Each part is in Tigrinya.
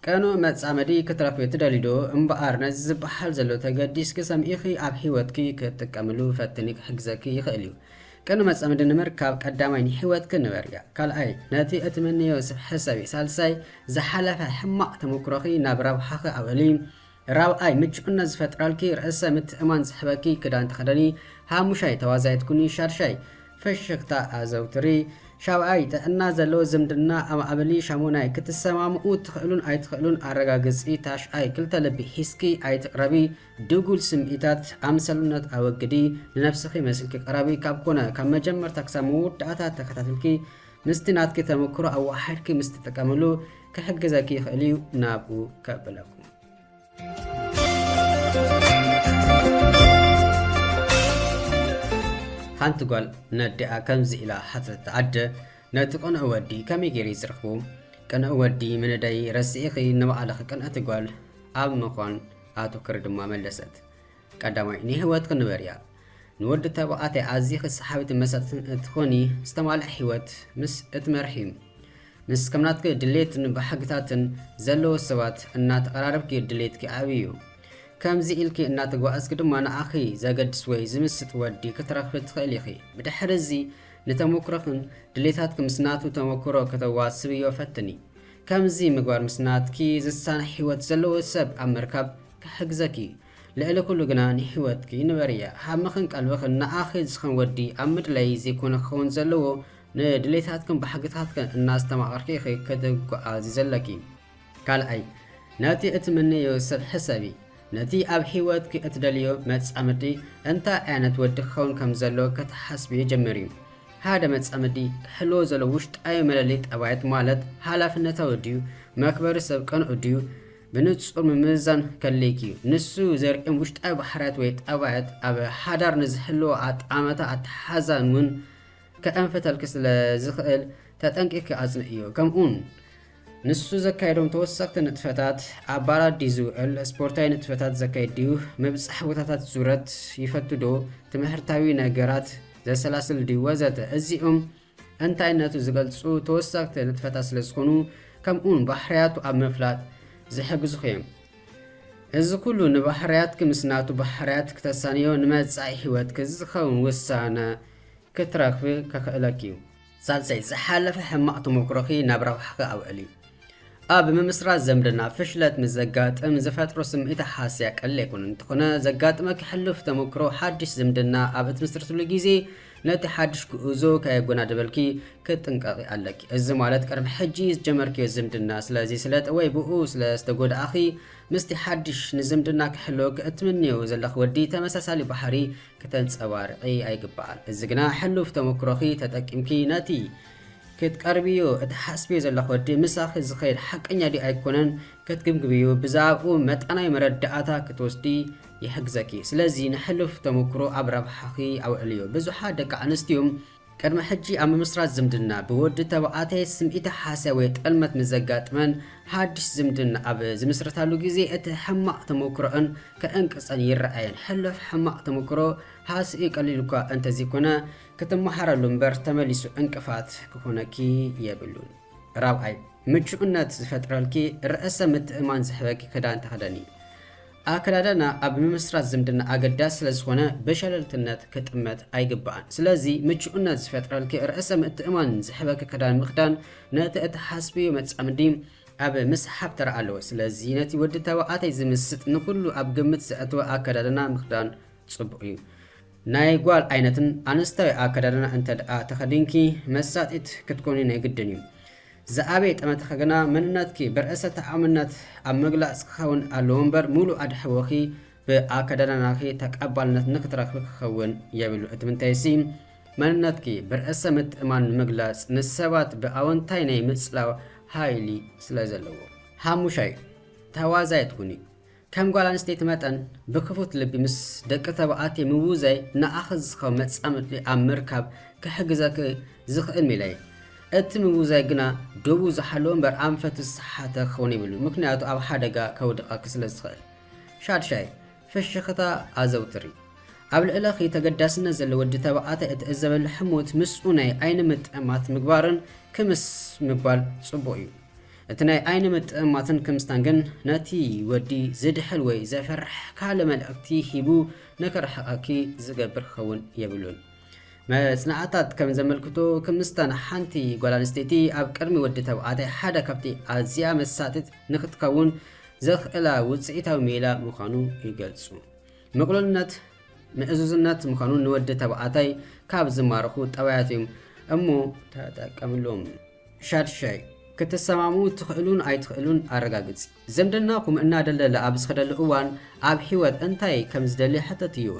ቅኑዕ መጻምዲ ክትረኽቢ ትደልዩ ዶ? እምበኣር ነዚ ዝበሃል ዘሎ ተገዲስኪ ሰሚዕኺ ኣብ ህይወትኪ ክትጥቀምሉ ፈትኒ፣ ክሕግዘኪ ይኽእል እዩ። ቅኑዕ መጻምዲ ንምርካብ ቀዳማይ ንህይወትኪ ንበርያ። ካልኣይ ነቲ እትምንዮ ሰብ ሕሰቢ። ሳልሳይ ዝሓለፈ ሕማቕ ተመክሮኺ ናብ ረብሓኺ ኣውዕሊ። ራብዓይ ምቹእነት ዝፈጥረልኪ፣ ርእሰ ምትእማን ዝሕበኪ ክዳን ተኸደኒ። ሓሙሻይ ተዋዛይት ኩኒ። ሻድሻይ ፍሽኽታ ኣዘውትሪ። ሻብዓይ ጥዕና ዘለዎ ዝምድና ኣማዕብሊ። ሻሙናይ ክትሰማምኡ ትኽእሉን ኣይትኽእሉን ኣረጋግጺ። ታሽዓይ ክልተ ልቢ ሒዝኪ ኣይትቕረቢ። ድጉል ስምዒታት ኣምሰሉነት ኣወግዲ። ንነብስኺ መስልኪ ቅረቢ። ካብ ኮነ ካብ መጀመርታ ክሳብ መወዳእታ ተኸታተልኪ ምስቲ ናትኪ ተመክሮ ኣወሓድኪ ምስ ትጥቀምሉ ክሕግዘኪ ይኽእል እዩ ናብኡ ከብለኩም። ሓንቲ ጓል ነዲኣ ከምዚ ኢላ ሓተተታ፣ ኣደ፣ ነቲ ቅኑዕ ወዲ ከመይ ገይረ ዝረኽቦ? ቅኑዕ ወዲ ምንዳይ ረሲእኺ ንባዕልኺ ቅንዕቲ ጓል ኣብ ምዃን ኣትኩሪ ድማ መለሰት። ቀዳማይ ንህይወትኪ ንበርያ። ንወዲ ተባዕታይ ኣዚኺ ሰሓቢትን መሳጥትን እንትኾኒ ዝተማልአ ህይወት ምስ እትመርሒ ምስ ከም ናትኪ ድሌትን ባህግታትን ዘለዎ ሰባት እናተቐራረብኪ ድሌትኪ ዓብዩ እዩ። ከምዚ ኢልኪ እናተጓዓዝኪ ድማ ንዓኺ ዘገድስ ወይ ዝምስጥ ወዲ ክትረኽቢ ትኽእሊ ኢኺ። ብድሕሪ እዚ ንተመክሮኽን ድሌታትኪ ምስ ናቱ ተመክሮ ከተዋስብዮ ፈትኒ። ከምዚ ምግባር ምስ ናትኪ ዝሳነ ህይወት ዘለዎ ሰብ ኣብ ምርካብ ክሕግዘኪ እዩ። ልዕሊ ኩሉ ግና ንህይወትኪ ንበርያ። ሃምኽን ቀልብኽን ንዓኺ ዝኸውን ወዲ ኣብ ምድላይ ዘይኮነ ክኸውን ዘለዎ፣ ንድሌታትክን ባህግታትክን እናስተማቐርኪ ኢኺ ክትጓዓዚ ዘለኪ። ካልኣይ ነቲ እትምነዮ ሰብ ሕሰቢ። ነቲ ኣብ ህይወትኪ እትደልዮ መጻምዲ እንታይ ዓይነት ወዲ ክኸውን ከም ዘለዎ ክትሓስብዮ ጀምሪ። ሓደ መጻምዲ ክህልዎ ዘሎ ውሽጣዊ መለለዪ ጠባያት ማለት ሓላፍነታዊ ድዩ፣ መኽበሪ ሰብ ቅኑዕ ድዩ፣ ብንጹር ምምዝዛን ከድልየኪ እዩ። ንሱ ዘርእዮም ውሽጣዊ ባህርያት ወይ ጠባያት ኣብ ሓዳር ንዝህልዎ ኣጠማምታ ኣተሓዛን እውን ከእንፍተልኪ ስለ ዝኽእል ተጠንቂቕኪ ኣጽንዕዮ። ከምኡውን ንሱ ዘካየዶም ተወሰኽቲ ንጥፈታት ኣብ ባራት ድዩ ዝውዕል፣ ስፖርታዊ ንጥፈታት ዘካይድ ድዩ፣ ምብጻሕ ቦታታት ዙረት ይፈቱ ዶ፣ ትምህርታዊ ነገራት ዘሰላስል ድዩ ወዘተ። እዚኦም እንታይነቱ ዝገልጹ ተወሰኽቲ ንጥፈታት ስለ ዝኾኑ ከምኡውን ባህርያቱ ኣብ ምፍላጥ ዝሕግዙኺ እዮም። እዚ ኩሉ ንባህርያትኪ ምስ ናቱ ባህርያት ክተሳንዮ ንመጻኢ ህይወትኪ ዝኸውን ውሳነ ክትረኽቢ ከኽእለኪ እዩ። ሳልሳይ ዝሓለፈ ሕማቕ ተመክሮኺ ናብ ረብሓኺ ኣውዕሊ። ኣብ ምምስራት ዝምድና ፍሽለት ምስ ዘጋጥም ዝፈጥሮ ስምዒት ሃስያ ቀሊል ኣይኮነን። እንተኾነ ዘጋጥመኪ ሕሉፍ ተመክሮ ሓድሽ ዝምድና ኣብ እትምስርትሉ ግዜ ነቲ ሓድሽ ጉዕዞ ከየጎናድበልኪ ክትጥንቀቒ ኣለኪ። እዚ ማለት ቅድሚ ሕጂ ዝጀመርክዮ ዝምድና ስለ ዘይስለጥ ወይ ብኡ ስለ ዝተጎድኣኺ ምስቲ ሓድሽ ንዝምድና ክሕልወኪ እትምንዮ ዘለኺ ወዲ ተመሳሳሊ ባህሪ ክተንጸባርቒ ኣይግባኣን። እዚ ግና ሕሉፍ ተመክሮኺ ተጠቂምኪ ነቲ ክትቀርብዮ እትሓስብዮ ዘለኺ ወዲ ምሳኺ ዝኸይድ ሓቀኛ ድዩ ኣይኮነን ክትግምግምዮ ብዛዕባኡ መጠናዊ መረዳእታ ክትወስዲ ይሕግዘኪ። ስለዚ ንሕሉፍ ተመክሮ ኣብ ረብሓኺ ኣውዕልዮ። ብዙሓት ደቂ ኣንስትዮ ቅድሚ ሕጂ ኣብ ምምስራት ዝምድና ብወዲ ተባዕታይ ስምዒተ ሓስያ ወይ ጠልመት ምስ ዘጋጥመን ሓድሽ ዝምድና ኣብ ዝምስርታሉ ግዜ እቲ ሕማቕ ተመክሮኣን ክዕንቅጸን ይረኣየን። ሕሉፍ ሕማቕ ተመክሮ ሃስዩ ቀሊል እኳ እንተዘይኮነ ክትመሃረሉ እምበር ተመሊሱ ዕንቅፋት ክኾነኪ የብሉን። ራብዓይ፣ ምቹእነት ዝፈጥረልኪ ርእሰ ምትእማን ዝሕበኪ ክዳን ተኸደኒ። ኣከዳድና ኣብ ምምስራት ዝምድና ኣገዳሲ ስለ ዝኾነ ብሸለልትነት ክጥመት ኣይግባእን። ስለዚ ምቹእነት ዝፈጥረልኪ ርእሰ ምትእማን ዝሕበኪ ክዳን ምኽዳን ነቲ እትሓስብዮ መጻምዲ ኣብ ምስሓብ ተራ ኣለዎ። ስለዚ ነቲ ወዲ ተባዕታይ ዝምስጥ ንኹሉ ኣብ ግምት ዘእተወ ኣከዳድና ምኽዳን ጽቡቕ እዩ። ናይ ጓል ዓይነትን ኣንስታዊ ኣከዳድና እንተ ደኣ ተኸዲንኪ መሳጢት ክትኮኒ ናይ ግድን እዩ። ዝኣበየ ጠመተኸ ግና መንነትኪ ብርእሰ ተኣማንነት ኣብ ምግላጽ ክኸውን ኣለዎ እምበር፣ ምሉእ ኣድሕቦኺ ብኣከዳድናኺ ተቐባልነት ንክትረኽቢ ክኸውን የብሉ። እቲ ምንታይሲ፣ መንነትኪ ብርእሰ ምትእማን ንምግላጽ ንሰባት ብኣወንታይ ናይ ምጽላው ሃይሊ ስለ ዘለዎ። ሓሙሻይ፣ ተዋዛይት ኩኒ። ከም ጓል ኣንስተይቲ መጠን፣ ብክፉት ልቢ ምስ ደቂ ተባዕትዮ ምውዛይ ንኣኺ ዝኸውን መጻምድቲ ኣብ ምርካብ ክሕግዘኪ ዝኽእል ሜላ እዩ። እቲ ምውዛይ ግና ዶቡ ዝሓለወ እምበር ኣንፈቱ ዝሰሓተ ክኸውን የብሉን፣ ምኽንያቱ ኣብ ሓደጋ ከውድቐኪ ስለ ዝኽእል። ሻድሻይ፣ ፍሽኽታ ኣዘውትሪ። ኣብ ልዕለኺ ተገዳስነት ዘለዎ ወዲ ተባዕታይ እትዕዘበሉ ሕሞት ምስኡ ናይ ዓይኒ ምጥማት ምግባርን ክምስ ምባል ጽቡቕ እዩ። እቲ ናይ ዓይኒ ምጥእማትን ክምስታን ግን ነቲ ወዲ ዝድሕል ወይ ዘፈርሕ ካልእ መልእኽቲ ሂቡ ንክርሕቐኪ ዝገብር ክኸውን የብሉን። መጽናዕታት ከም ዘመልክቶ፣ ክምስታ ንሓንቲ ጓል ኣንስተይቲ ኣብ ቅድሚ ወዲ ተባዕታይ ሓደ ካብቲ ኣዝያ መሳጢት ንክትከውን ዘኽእላ ውጽኢታዊ ሜላ ምዃኑ ይገልጹ። ምቕሉልነት፣ ምእዙዝነት ምዃኑ ንወዲ ተባዕታይ ካብ ዝማርኹ ጠባያት እዮም እሞ ተጠቀምሎም። ሻድሻይ፣ ክትሰማሙ ትኽእሉን ኣይትኽእሉን ኣረጋግጺ። ዝምድናኹም እናደልደለ ኣብ ዝኸደሉ እዋን ኣብ ህይወት እንታይ ከም ዝደሊ ሕተትዮ።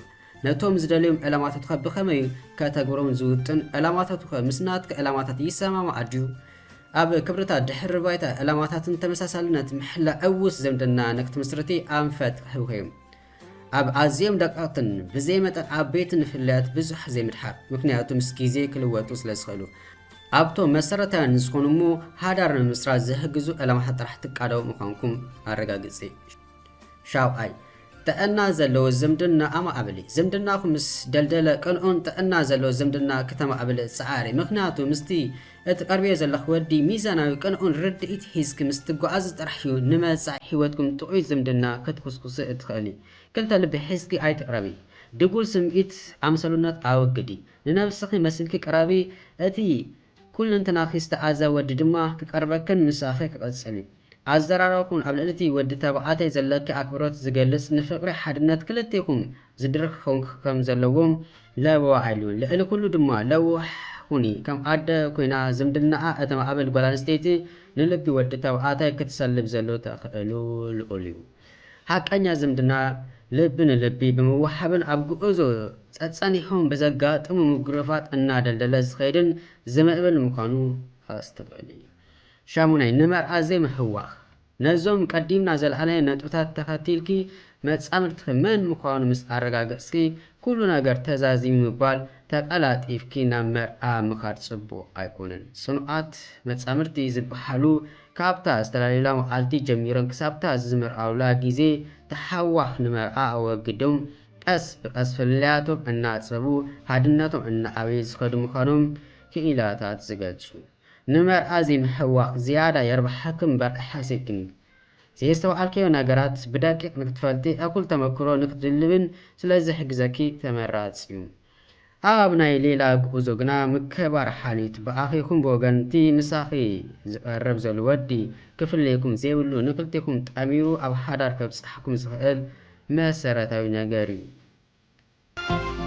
ነቶም ዝደልዮም ዕላማታትካ ብኸመይ ከተግብሮም ዝውጥን ዕላማታትካ ምስ ናትካ ዕላማታት ይሰማማዕ ድዩ? ኣብ ክብርታት ድሕሪ ባይታ ዕላማታትን ተመሳሳልነት ምሕላ ዕዉስ ዝምድና ንክትምስርቲ ኣንፈት ክህብኹ እዮም። ኣብ ኣዝዮም ደቀቕትን ብዘይ መጠን ዓበይትን ፍልልያት ብዙሕ ዘይምድሓር፣ ምክንያቱ ምስ ግዜ ክልወጡ ስለ ዝኽእሉ። ኣብቶም መሰረታውያን ዝኾኑ እሞ ሓዳር ንምስራት ዝሕግዙ ዕላማታት ጥራሕ ትቃደሙ ምዃንኩም ኣረጋግጺ። ሻውዓይ፣ ጥዕና ዘለዎ ዝምድና ኣማዕብሊ። ዝምድናኹም ምስ ደልደለ ቅንዑን ጥዕና ዘለዎ ዝምድና ክተማዕብሊ ጸዓሪ። ምኽንያቱ ምስቲ እትቀርብዮ ዘለኺ ወዲ ሚዛናዊ ቅንዑን ርድኢት ሒዝኪ ምስ ትጓዓዚ ጥራሕ እዩ ንመጻኢ ህይወትኩም ጥዑይ ዝምድና ክትኹስኩሲ እትኽእሊ። ክልተ ልቢ ሒዝኪ ኣይትቅረቢ። ድጉል ስምዒት ኣምሰሉነት ኣወግዲ። ንነብስኺ መሲልኪ ቅረቢ። እቲ ኩለንተናኺ ዝተኣዘ ወዲ ድማ ክቀርበክን ምሳኺ ክቐጽል እዩ። ኣዘራርባኹም ኣብ ልዕሊ እቲ ወዲ ተባዕታይ ዘለኪ ኣኽብሮት ዝገልጽ፣ ንፍቕሪ ሓድነት ክልቴኹም ዝድርኽ ክኸውን ከም ዘለዎም ለበዋ ኣይልውን። ልዕሊ ኩሉ ድማ ለዋህ ኩኒ። ከም ኣደ ኮይና ዝምድናኣ እተማዕብል ጓል ኣንስተይቲ ንልቢ ወዲ ተባዕታይ ክትሰልብ ዘሎ ተኽእሎ ልዑል እዩ። ሓቀኛ ዝምድና ልቢ ንልቢ ብምውሓብን ኣብ ጉዕዞ ጸጸኒሖም ብዘጋጥሙ ምጉርፋጥ እናደልደለ ዝኸይድን ዝምዕብል ምዃኑ ኣስተብዕሊ። ሻሙናይ፣ ንመርዓ ዘይምሕዋኽ። ነዞም ቀዲምና ዘልዓልናዮም ነጥብታት ተኸቲልኪ መጻምድትኺ መን ምዃኑ ምስ ኣረጋገጽኪ ኩሉ ነገር ተዛዚሙ ምባል ተቐላጢፍኪ ናብ መርዓ ምኻድ ጽቡቕ ኣይኮነን። ጽኑዓት መጻምድቲ ዝበሃሉ ካብታ ዝተላለዩላ መዓልቲ ጀሚሮም ክሳብታ ዝምርዓውላ ግዜ ተሓዋኽ ንመርዓ ኣወግዶም ቀስ ብቐስ ፍልልያቶም እናጸቡ ሓድነቶም እናዓበዩ ዝኸዱ ምዃኖም ክኢላታት ዝገልጹ። ንመርዓ ዘይምሕዋኽ ዝያዳ የርብሓኪ እምበር ኣይሓስየኪን። ዘየስተውዓልካዮ ነገራት ብደቂቕ ንክትፈልጢ እኹል ተመክሮ ንክትድልብን ስለዝሕግዘኪ ተመራጺ እዩ። ኣብ ናይ ሌላ ጉዕዞ ግና ምክብባር ሓልዩት ብኣኺኹም ብወገንቲ ምሳኺ ዝቐርብ ዘሎ ወዲ ክፍለየኩም ዘይብሉ ንክልቴኹም ጠሚሩ ኣብ ሓዳር ከብጽሓኩም ዝኽእል መሰረታዊ ነገር እዩ።